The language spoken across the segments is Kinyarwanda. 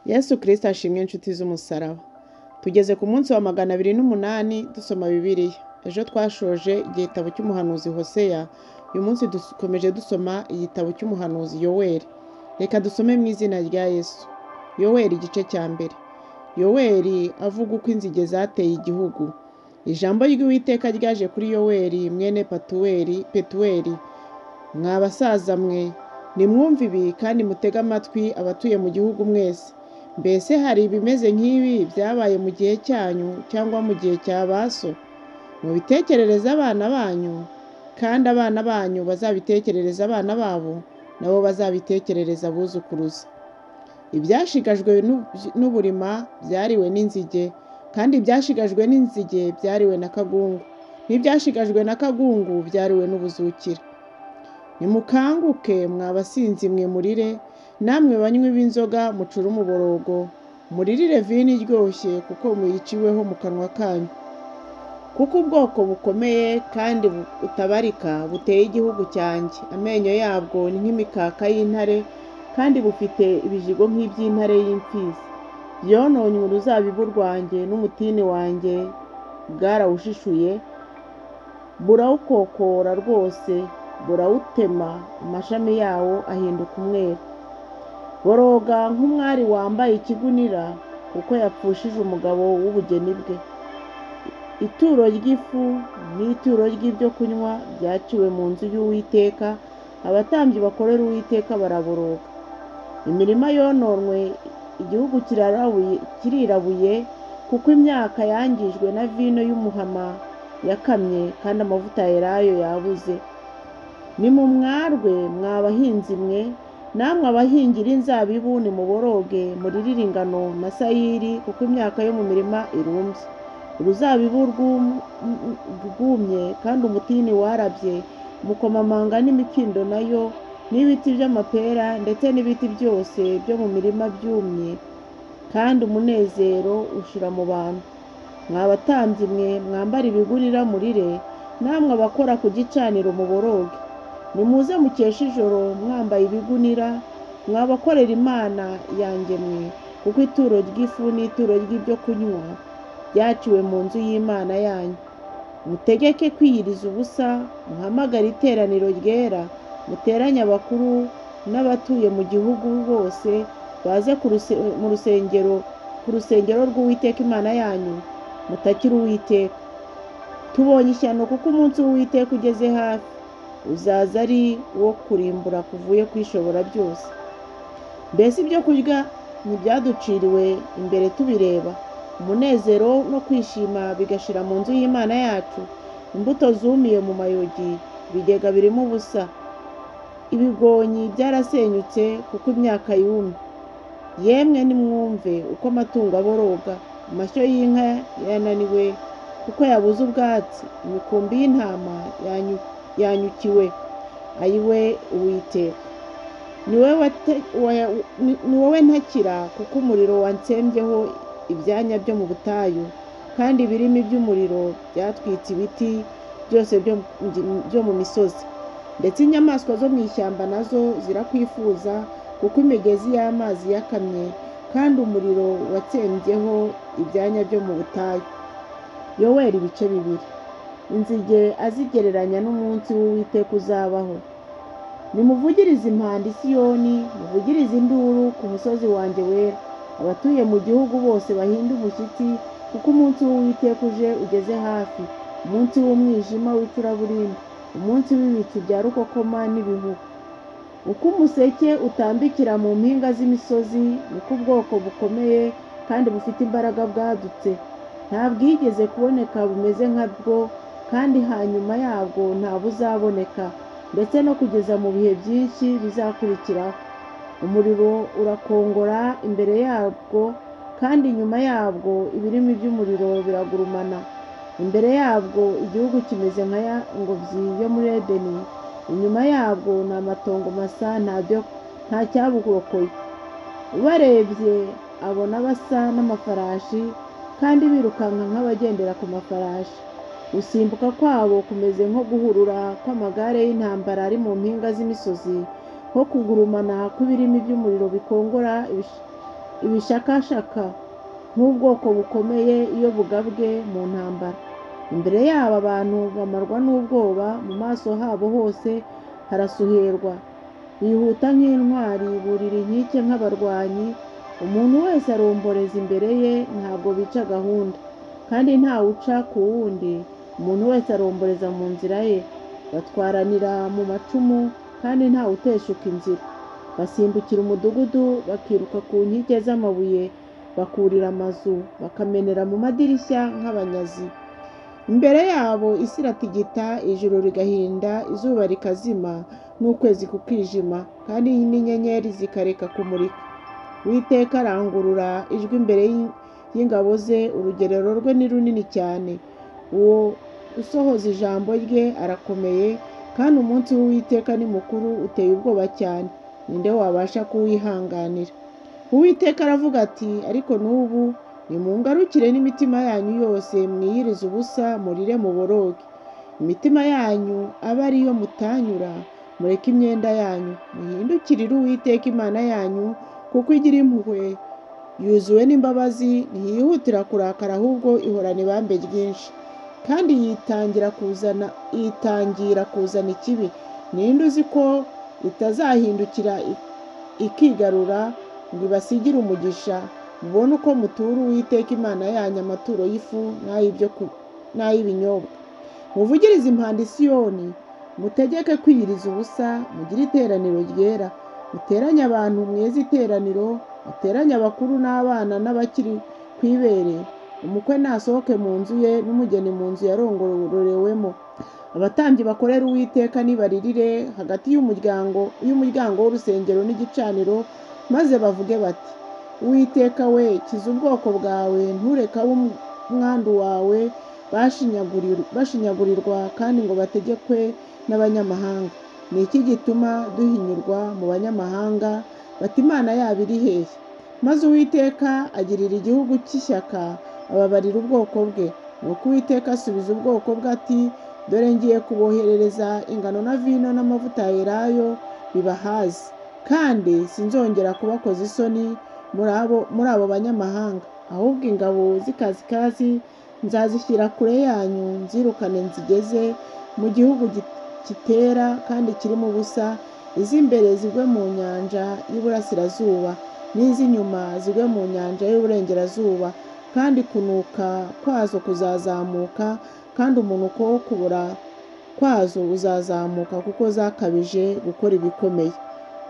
Yesu Kristo ashimwe inshuti z'umusaraba. Tugeze ku munsi wa 208 dusoma Bibiliya. Ejo twashoje igitabo cy'umuhanuzi Hoseya, uyu munsi dukomeje dusoma igitabo cy'umuhanuzi Yoweri. Reka dusome mu izina rya Yesu. Yoweri igice cya mbere. Yoweri avuga uko inzige zateye igihugu. Ijambo ry'Uwiteka ryaje kuri Yoweri mwene Petuweli. Mwa basaza mwe, nimwumve ibi kandi mutege amatwi abatuye mu gihugu mwese. Mbese hari ibimeze nk'ibi byabaye mu gihe cyanyu cyangwa mu gihe cya ba so? Mubitekerereze abana banyu, kandi abana banyu bazabitekerereze abana babo, nabo bazabitekerereze abuzukuruza. Ibyashigajwe n'uburima byariwe n'inzige, kandi ibyashigajwe n'inzige byariwe na kagungu, n'ibyashigajwe na kagungu byariwe n'ubuzukira. Nimukanguke mwa basinzi mwe murire, namwe banywi b'inzoga mucure umuborogo, muririre vino iryoshye kuko muyiciweho mu kanwa kanyu. Kuko ubwoko bukomeye kandi butabarika buteye igihugu cyanjye, amenyo yabwo ni nk'imikaka y'intare, kandi bufite ibijigo nk'iby'intare y'imfizi. Byononye uruzabibu rwanjye n'umutini wanjye bwarawushishuye, burawukokora rwose, burawutema, amashami yawo ahinduka umweru. Boroga nk'umwari wambaye ikigunira, kuko yapfushije umugabo w'ubugeni bwe. Ituro ry'ifu n'ituro ry'ibyo kunywa byaciwe mu nzu y'Uwiteka, abatambyi bakorera Uwiteka baraboroga. Imirima yononwe, igihugu kirirabuye, kuko imyaka yangijwe na vino y'umuhama yakamye, kandi amavuta ya elayo yabuze. Nimumwarwe mwa bahinzi mwe, namwe abahingira inzabibu nimuboroge, muririre ingano na sayiri, kuko imyaka yo mu mirima irumbye. Uruzabibu rwumye kandi umutini warabye, umukomamanga n'imikindo nayo, n'ibiti by'amapera ndetse n'ibiti byose byo mu mirima byumye, kandi umunezero ushira mu bantu. Mwa batambyi mwe mwambara ibigunira murire, namwe abakora ku gicaniro muboroge. Nimuze mukeshe ijoro mwambaye ibigunira, mwabakorera Imana yanjye mwe, kuko ituro ry'ifu n'ituro ry'ibyo kunywa byaciwe mu nzu y'Imana yanyu. Mutegeke kwiyiriza ubusa, muhamagare iteraniro ryera, muteranye abakuru n'abatuye mu gihugu bose, baze mu rusengero, ku rusengero rw'Uwiteka Imana yanyu, mutakire Uwiteka. Tubonye ishyano kuko umunsi w'Uwiteka ugeze hafi, uzaza ari uwo kurimbura kuvuye kwishobora byose. Mbese ibyo kurya ntibyaduciriwe imbere tubireba, umunezero no kwishima bigashira mu nzu y'Imana yacu. Imbuto zumiye mu mayogi, ibigega birimo ubusa, ibigonyi byarasenyutse kuko imyaka yumye. Yemwe nimwumve uko amatungo aboroga, amashyo y'inka yananiwe kuko yabuze ubwatsi, imikumbi y'intama yanyukiwe. Ayiwe Uwiteka, ni wowe ntakira, kuko umuriro wansembyeho ibyanya byo mu butayu, kandi ibirimi by'umuriro byatwitse ibiti byose byo mu misozi. Ndetse inyamaswa zo mu ishyamba nazo zirakwifuza, kuko imigezi y'amazi yakamye, kandi umuriro watsembyeho ibyanya byo mu butayu. Yoweri ibice bibiri. Inzige azigereranya n'umunsi w'Uwiteka uzabaho. Nimuvugirize impanda i Siyoni, muvugirize induru ku musozi wanjye wera. Abatuye mu gihugu bose bahinde umushyitsi, kuko umunsi w'Uwiteka uje ugeze hafi, umunsi w'umwijima w'icuraburindi, umunsi w'ibicu bya rukokoma n'ibihu. Uko umuseke utambikira mu mpinga z'imisozi, niko ubwoko bukomeye kandi bufite imbaraga bwadutse. Nta bwigeze kuboneka bumeze nka bwo, kandi hanyuma yabwo nta buzaboneka, ndetse no kugeza mu bihe byinshi bizakurikiraho. Umuriro urakongora imbere yabwo, kandi inyuma yabwo ibirimi by'umuriro biragurumana. Imbere yabwo igihugu kimeze nka ya ngobyi yo muri Edeni, inyuma yabwo ni amatongo masa, nta cyaburokoye. Ubarebye abona basa n'amafarashi, kandi birukanka nk'abagendera ku mafarashi. Gusimbuka kwabo kumeze nko guhurura kw'amagare y'intambara ari mu mpinga z'imisozi, nko kugurumana kw'ibirimi by'umuriro bikongora ibishakashaka nk'ubwoko bukomeye iyo bugabwe mu ntambara. Imbere yabo abantu bamarwa n'ubwoba, mu maso habo hose harasuherwa. Bihuta nk'intwari, burira inkike nk'abarwanyi. Umuntu wese aromboreza imbere ye, ntabwo bica gahunda, kandi ntawe uca ku wundi. Umuntu wese aromboreza mu nzira ye. Batwaranira mu macumu, kandi ntawe uteshuka inzira. Basimbukira umudugudu, bakiruka ku nkike z'amabuye, bakurira amazu, bakamenera mu madirishya nk'abanyazi. Imbere yabo isi iratigita, ijuru rigahinda, izuba rikazima, n'ukwezi kukijima, kandi n'inyenyeri zikareka kumurika. Uwiteka arangurura ijwi imbere y'ingabo ze, urugerero rwe ni runini cyane. Uwo usohoza ijambo rye arakomeye, kandi umunsi w'Uwiteka ni mukuru, uteye ubwoba cyane. Ninde wabasha kuwihanganira? Uwiteka aravuga ati, ariko n'ubu nimungarukire n'imitima yanyu yose, mwiyirize ubusa, murire muboroge. Imitima yanyu abe ariyo mutanyura, mureke imyenda yanyu, muhindukirire Uwiteka Imana yanyu, kuko igira impuhwe, yuzuwe n'imbabazi, ntiyihutira kurakara, ahubwo ihorana ibambe ryinshi, kandi yitangira kuzana ikibi. Ninde uzi ko itazahindukira ikigarura ngo ibasigire umugisha, mubone uko mutura Uwiteka Imana yanyu amaturo y'ifu n'ay'ibinyobwa. Muvugirize impanda i Siyoni, mutegeke kwiyiriza ubusa, mugire iteraniro ryera. Muteranye abantu, mweze iteraniro, muteranye abakuru n'abana n'abakiri ku ibere. Umukwe nasohoke mu nzu ye, n'umugeni mu nzu yarongorewemo. Abatambyi bakorera Uwiteka nibaririre hagati y'umuryango w'urusengero n'igicaniro, maze bavuge bati, Uwiteka we, kiza ubwoko bwawe, ntureke ab'umwandu wawe bashinyagurirwa, kandi ngo bategekwe n'abanyamahanga. Ni iki gituma duhinyurwa mu banyamahanga, bati Imana yabo iri hehe? Maze Uwiteka agirira igihugu cy'ishyaka, ababarira ubwoko bwe. Nuko Uwiteka asubiza ubwoko bwe ati, dore ngiye kuboherereza ingano na vino n'amavuta ya elayo bibahaze, kandi sinzongera kubakoza isoni muri abo banyamahanga. Ahubwo ingabo z'ikasikazi nzazishyira kure yanyu, nzirukane nzigeze mu gihugu kitera kandi kirimo ubusa, iz'imbere zigwe mu nyanja y'iburasirazuba, n'iz'inyuma zigwe mu nyanja y'uburengerazuba, kandi kunuka kwazo kuzazamuka, kandi umunuko wo kubora kwazo uzazamuka, kuko zakabije gukora ibikomeye.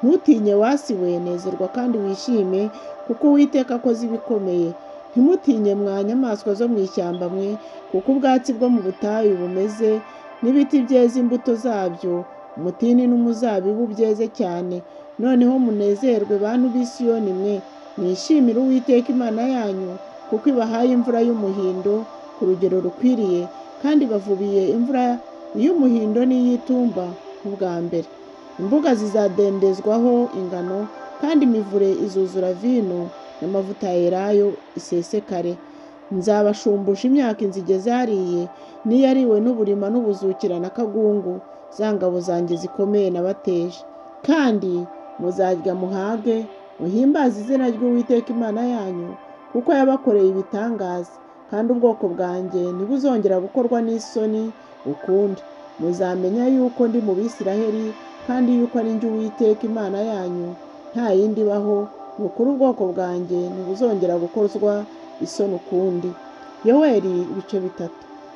Ntutinye wasiwe, nezerwa kandi wishime, kuko Uwiteka akoze ibikomeye. Ntimutinye mwa nyamaswa zo mu ishyamba mwe, kuko ubwatsi bwo mu butayu bumeze, n'ibiti byeze imbuto zabyo, umutini n'umuzabibu byeze cyane. Noneho munezerwe bantu b'i Siyoni mwe, mwishimire Uwiteka Imana yanyu, kuko ibahaye imvura y'umuhindo ku rugero rukwiriye, kandi bavubiye imvura y'umuhindo n'iy'itumba nk'ubwa mbere. Imbuga zizadendezwaho ingano, kandi imivure izuzura vino n'amavuta ya elayo isesekare. Nzabashumbusha imyaka inzige zariye, n'iyariwe n'uburima n'ubuzukira na kagungu, za ngabo zanjye zikomeye nabateje. Kandi muzarya muhage, muhimbaze izina ry'Uwiteka Imana yanyu, kuko yabakoreye ibitangaza, kandi ubwoko bwanjye ntibuzongera gukorwa n'isoni ukundi. Muzamenya yuko ndi mu Bisiraheli, kandi yuko ari njye Uwiteka Imana yanyu, nta yindi ibaho. Ni ukuri ubwoko bwanjye ntibuzongera gukozwa isoni ukundi. Yoweri ibice 3.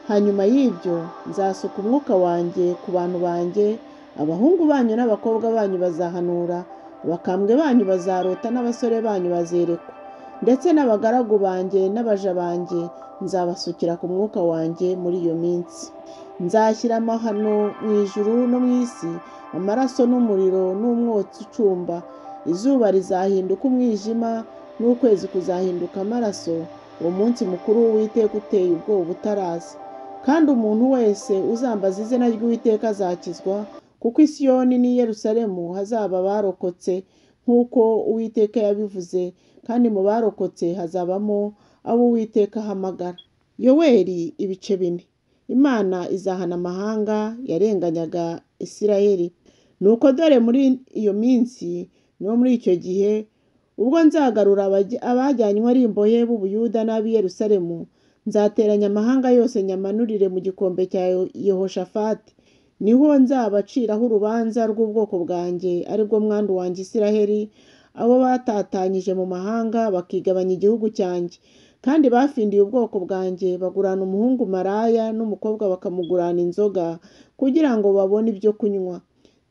Hanyuma y'ibyo nzasuka umwuka wanjye ku bantu banjye, abahungu banyu n'abakobwa banyu bazahanura, abakambwe banyu bazarota, n'abasore banyu bazerekwa, ndetse n'abagaragu banjye n'abaja banjye nzabasukira ku mwuka wanjye muri iyo minsi. Nzashyira amahano mu ijuru no mu isi, amaraso n'umuriro n'umwotsi ucumba. Izuba rizahinduka umwijima, n'ukwezi kuzahinduka amaraso, uwo munsi mukuru w'Uwiteka uteye ubwoba utaraza. Kandi umuntu wese uzambaza izina ry'Uwiteka azakizwa, kuko i Siyoni n'i Yerusalemu hazaba abarokotse, nk'uko Uwiteka yabivuze, kandi mu barokotse hazabamo abo Uwiteka ahamagara. Yoweri ibice 4. Imana izahana amahanga yarenganyaga Isirayeli. Nuko dore muri iyo minsi no muri icyo gihe, Ubwo nzagarura abajyanywe ari imbohe b'Ubuyuda n'ab'i Yerusalemu, nzateranya amahanga yose nyamanurire mu gikombe cya Yehoshafati. Niho nzabaciraho urubanza rw'ubwoko bwanjye, aribwo mwandu wanjye Isiraheli, abo batatanyije mu mahanga bakigabanya igihugu cyanjye. Kandi bafindiye ubwoko bwanjye bagurana umuhungu maraya n'umukobwa bakamugurana inzoga kugira ngo babone ibyo kunywa.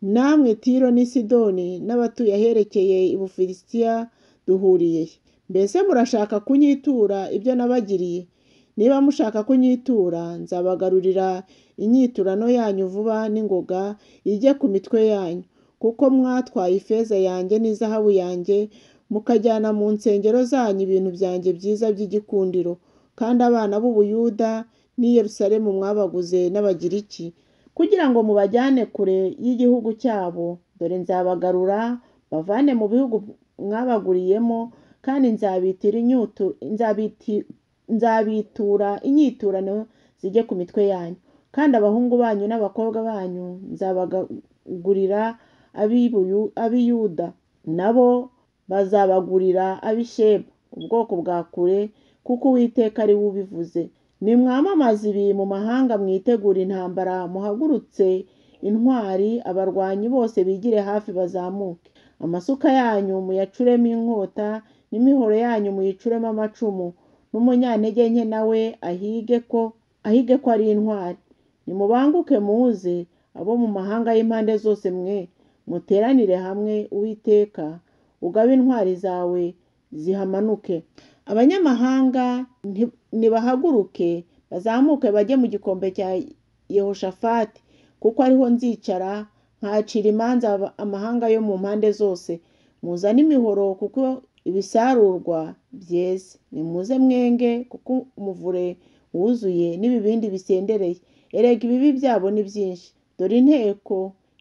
Namwe Tiro n'i Sidoni n'abatuye aherekeye i Bufilisitiya duhuriye he? Mbese murashaka kunyitura ibyo nabagiriye? Niba mushaka kunyitura, nzabagarurira inyiturano yanyu vuba n'ingoga ijye ku mitwe yanyu, kuko mwatwaye ifeza yanjye n'izahabu yanjye, mukajyana mu nsengero zanyu ibintu byanjye byiza by'igikundiro. Kandi abana b'Ubuyuda n'i Yerusalemu mwabaguze n'Abagiriki, kugira ngo mubajyane kure y'igihugu cyabo. Dore nzabagarura mbavane mu bihugu mwabaguriyemo, kandi nzabitura inyiturano zijye ku mitwe yanyu. Kandi abahungu banyu n'abakobwa banyu nzabagurira ab'i Yuda, nabo bazabagurira ab'i Sheba, ubwoko bwa kure, kuko Uwiteka ari we ubivuze. Nimwamamaze ibi mu mahanga, mwitegure intambara, muhagurutse intwari, abarwanyi bose bigire hafi bazamuke. Amasuka yanyu muyacuremo inkota, n'imihoro yanyu muyicuremo amacumu, n'umunyantege nke nawe ahige ko ari intwari. Nimubanguke muze, abo mu mahanga y'impande zose mwe, muteranire hamwe Uwiteka, ugabe intwari zawe zihamanuke. Abanyamahanga nibahaguruke bazamuke bajye mu gikombe cya Yehoshafati, kuko ariho nzicara nkacira imanza amahanga yo mu mpande zose. Muzane imihoro kuko ibisarurwa byeze, nimuze mwenge kuko umuvure wuzuye n'ibibindi bisendereye. Erega ibibi byabo ni byinshi. Dore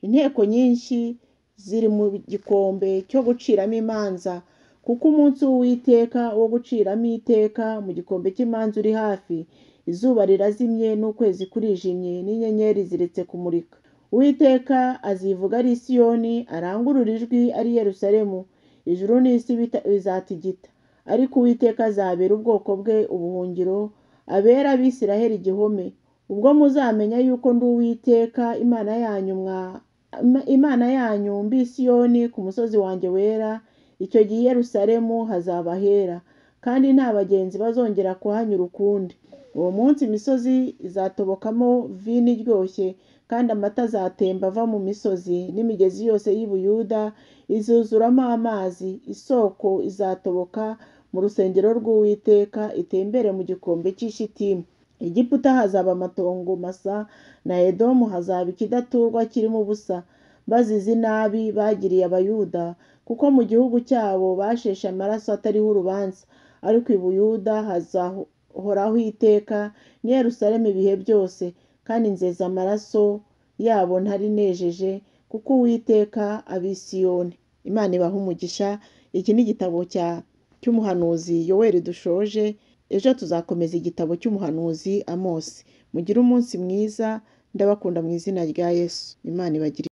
inteko nyinshi ziri mu gikombe cyo guciramo imanza, kuko umunsi w'Uwiteka wo guciramo iteka mu gikombe cy'imanza uri hafi. Izuba rirazimye n'ukwezi kurijimye n'inyenyeri ziretse kumurika. Uwiteka azivuga ari i Siyoni, arangurure ijwi ari i Yerusalemu, ijuru n'isi bizatigita. Ariko Uwiteka azabera ubwoko bwe ubuhungiro, abera Abisiraheli igihome. Ubwo muzamenya yuko ndi Uwiteka Imana yanyu mbi Siyoni ku musozi wanjye wera, icyo gihe i Yerusalemu hazaba hera, kandi nta bagenzi bazongera kuhanyura ukundi. Uwo munsi imisozi izatobokamo vino iryoshye, kandi amata azatemba ava mu misozi, n'imigezi yose y'i Buyuda izuzuramo amazi. Isoko izatoboka mu rusengero rw'Uwiteka, itembere mu gikombe cy'i Shitimu. Egiputa hazaba amatongo masa, na Edomu hazaba ikidaturwa kirimo ubusa, bazize inabi bagiriye Abayuda, kuko mu gihugu cyabo basheshe amaraso atariho urubanza. Ariko i Buyuda hazahoraho iteka, n'i Yerusalemu ibihe byose, kandi nzeza amaraso yabo ntari nejeje, kuko Uwiteka ab'i Siyoni. Imana ibahe umugisha. Iki ni igitabo cy'umuhanuzi Yoweri dushoje. Ejo tuzakomeza igitabo cy'umuhanuzi Amosi. Mugire umunsi mwiza, ndabakunda mu izina rya Yesu. Imana ibagire.